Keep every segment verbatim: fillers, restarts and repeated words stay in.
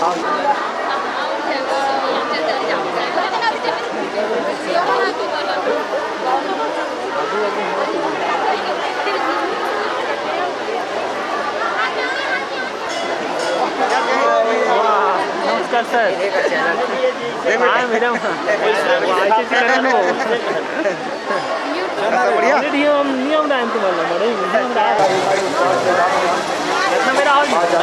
नमस्कार सर। हाँ मैडम, वाह, ऐसे ऐसे करो ना। बढ़िया। Already हम नियम ना, हम तुम्हारा बड़े ही नियम ना। इतना मेरा हो गया।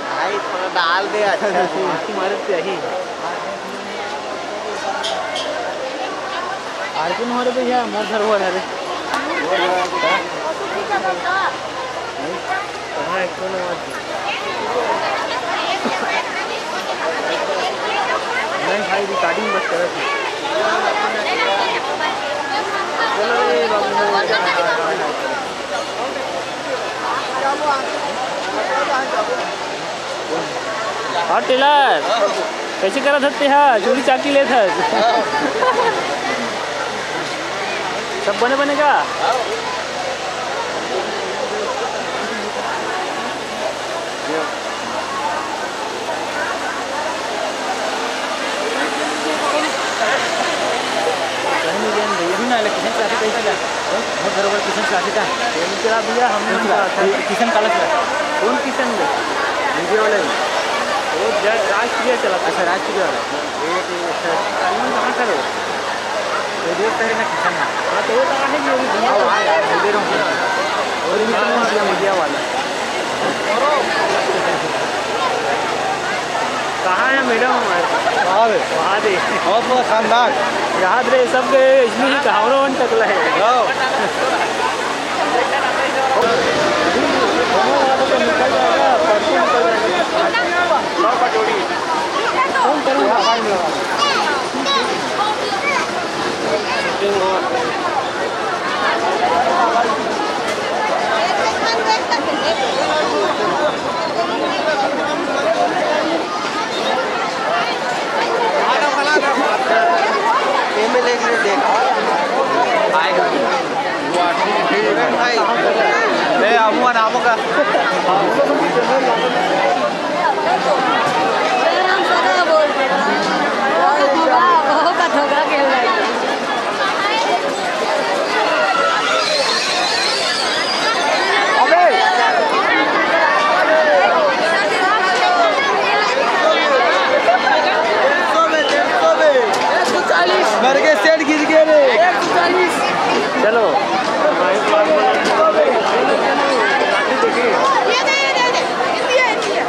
भाई, थोड़ा डाल दे, अच्छा से। तुम्हारे से यही। आरती में हो रे भैया, मोर घर हो रे। हाँ, एक तो ना। नहीं भाई, recording बस करत हे। चलो रे बाबू। हाँ टेलर, कैसे करत हस तेहा? चूड़ी चाकी लेत हस? सब बने बने का? कहीं नहीं जान भैया। सुन ना, ले, किशन से आके कहीं चला। हाँ? बहुत बरोबर किशन से आके था। कौन चला भैया? हम कौन नहीं चला? चला। ये किशन काला चला। कौन किशन बे? वीडियो वाले में। वो जय-, राजप्रिया चला। अच्छा, राजप्रिया वाला। ये, ये, अच्छा। कौन कहाँ का रे? वीडियो करे ना किशन। हाँ, तो वो तो आहे जो भी। हाँ, हाँ, यार, मैं दे रहा हूँ। और भी किशन है, मीडिया वाला। कहाँ है मैडम हमारे? वहाँ पे। वहाँ दे। बहुत बड़ा खानदान। याद रहे सबके, इसमें ही कहावरों टकला है। हाँ। एमएलए ने देखा। भाई, भाई, ए, आऊंगा ना, आऊंगा। बहुत धोखा खेल रहा है। अबे! मर गए, सेठ गिर गए रे। चलो। ये दे, ये दे, ये दे।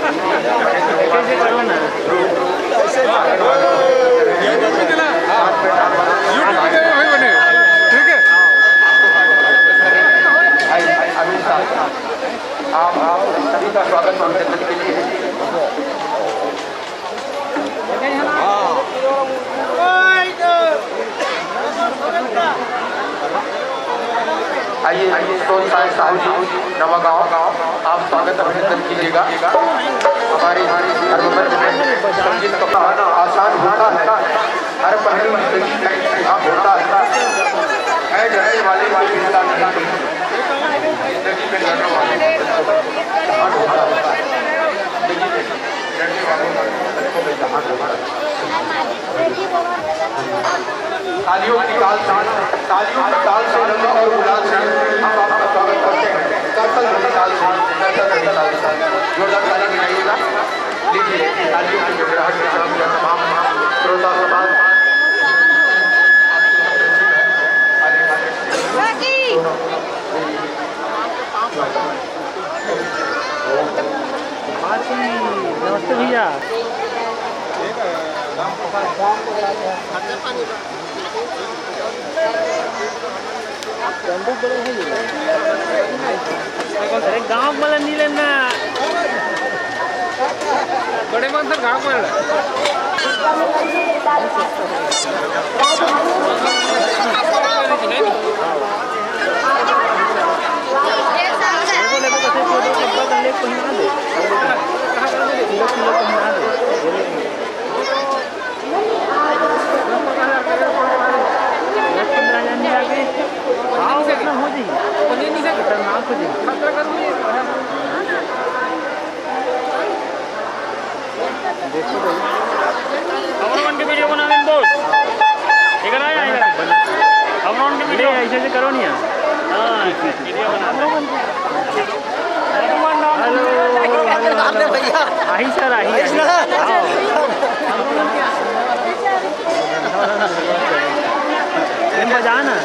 YouTube पे चला, YouTube पे गए भाई बने, ठीक है। आप, आप सभी का स्वागत मंथन के लिए। आइए, आइए, सोन साय साहू जी, नवागांव, आप स्वागत अभिनंदन कीजिएगा। हमारे धर्ममंच में संगीत का आसान होता है, हर पहलू जिंदगी का इंतजाम होता है। ऐ डरने वाले को चिंता नहीं, जिंदगी में डरने वाले को जहान होता है। तालियों की ताल से, तालियों की ताल से, रंग और गुलाल से हम आपका स्वागत करते हैं। करतल ध्वनि ताल से, करतल ध्वनि ताल से। जोरदार ताली बजाइएगा। लीजिए, तालियों की गुनगुनाहट के साथ यह तमाम श्रोता समाज। नमस्ते भैया। अरे गाँव वाला नहीं लेना। बड़े मंदिर गांव में। देखो भाई। हमरो मन के वीडियो बनावे में बोल। इधर आया, इधर। हमरो मन के वीडियो। ऐसे, ऐसे करो नहीं यार। हाँ, वीडियो बना। Hello, hello, hello. आही सर, आही, आही। आओ। तुम बजा ना।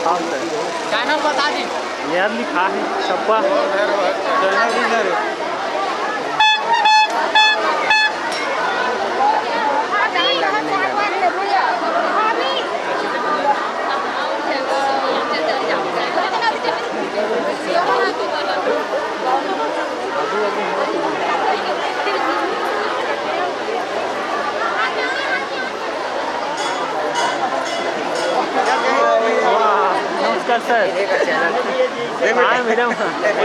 हाँ सर। चैनल बता दी। ये आदमी खा है, छप्पा। नमस्कार सर। हाँ मैडम। ऐसे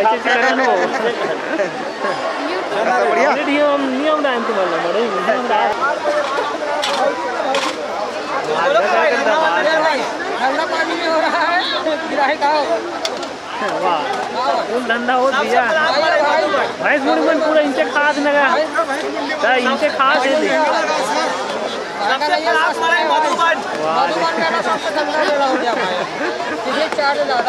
ऐसे करो ना। बढ़िया। Already हम नियम डाल तुम्हारा, बड़े नियम डाल। ठंडा पानी में हो रहा है, गिराए का हो? वाह, फुल धंधा हो भैया। भैंस मुड़ी मन पूरा इंचे खात नगा। त इंचे खात हे दे। सबसे खराब पड़ा है मधुबन। वाह। मधुबन मेरा सबसे गंदा मेला हो गया भाई। ये चार्ज ज्यादा है।